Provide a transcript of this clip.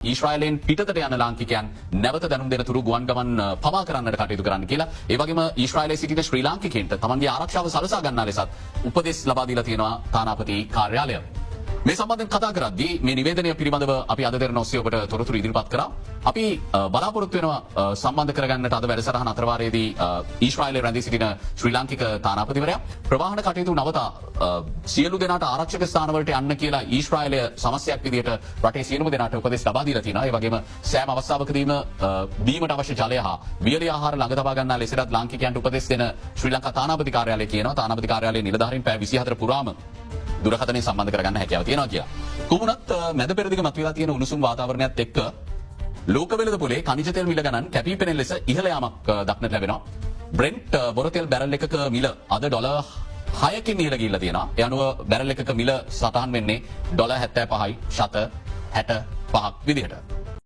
ඊශ්‍රායලයෙන් පිටතට යන ලාංකිකයන් නැවත දැනුම් දෙන තුරු ගුවන් ගමන් පවා කරන්නට කටයුතු කරන්න කියලා. ඒ වගේම ඊශ්‍රායලයේ සිටින ශ්‍රී ලාංකිකයන්ට තමන්ගේ ආරක්ෂාව සලසා ගන්නා ලෙසත් උපදෙස් ලබා දීලා තියෙනවා තානාපති කාර්යාලය. මේ සම්බන්ධයෙන් කතා කරද්දී මේ නිවේදනය පිළිබඳව අපි අද දෙරණ ඔස්සේ ඔබට තොරතුරු ඉදිරිපත් කරා. අපි බලාපොරොත්තු වෙනවා සම්බන්ධ කරගන්නට අද වැඩසටහන අතරවාරයේදී ඊශ්‍රායලයේ රැඳී සිටින ශ්‍රී ලාංකික තානාපතිවරයා. ප්‍රවාහන කටයුතු නවතා සියලු දෙනාට ආරක්ෂක ස්ථානවලට යන්න කියලා ඊශ්‍රායලය සමස්තයක් විදියට රටේ සියලුම දෙනාට උපදෙස් ලබා දීලා තියෙනවා. ඒ වගේම සෑම අවස්ථාවකදීම බීමට අවශ්‍ය ජලය හා වියලි ආහාර ළඟ තබා ගන්නා ලෙසටත් ලාංකිකයන්ට උපදෙස් දෙන ශ්‍රී ලංකා තානාපති කාර්යාලය කියනවා. තානාපති කාර්යාලයේ නිලධාරීන් පැය 24 පුරාම දුරකථනයෙන් සම්බන්ධ කරගන්න හැකියාව තියෙනවා කියලා. කොහොමුණත් මැද පෙරදිග මතුවලා තියෙන උණුසුම් වාතාවරණයත් එක්ක ලෝක වෙළඳ පොලේ ඛනිජ තෙල් මිල ගණන් කැපී පෙනෙන ලෙස ඉහළ යාමක් දක්නට ලැබෙනවා. බ්‍රෙන්ට් බොර තෙල් බැරල් එකක මිල අද ඩොලර් 6කින් ඉහළ ගිහිල්ලා තියෙනවා. ඒ අනුව බැරල් එකක මිල සටහන් වෙන්නේ ඩොලර් 75යි 165ක් විදිහට.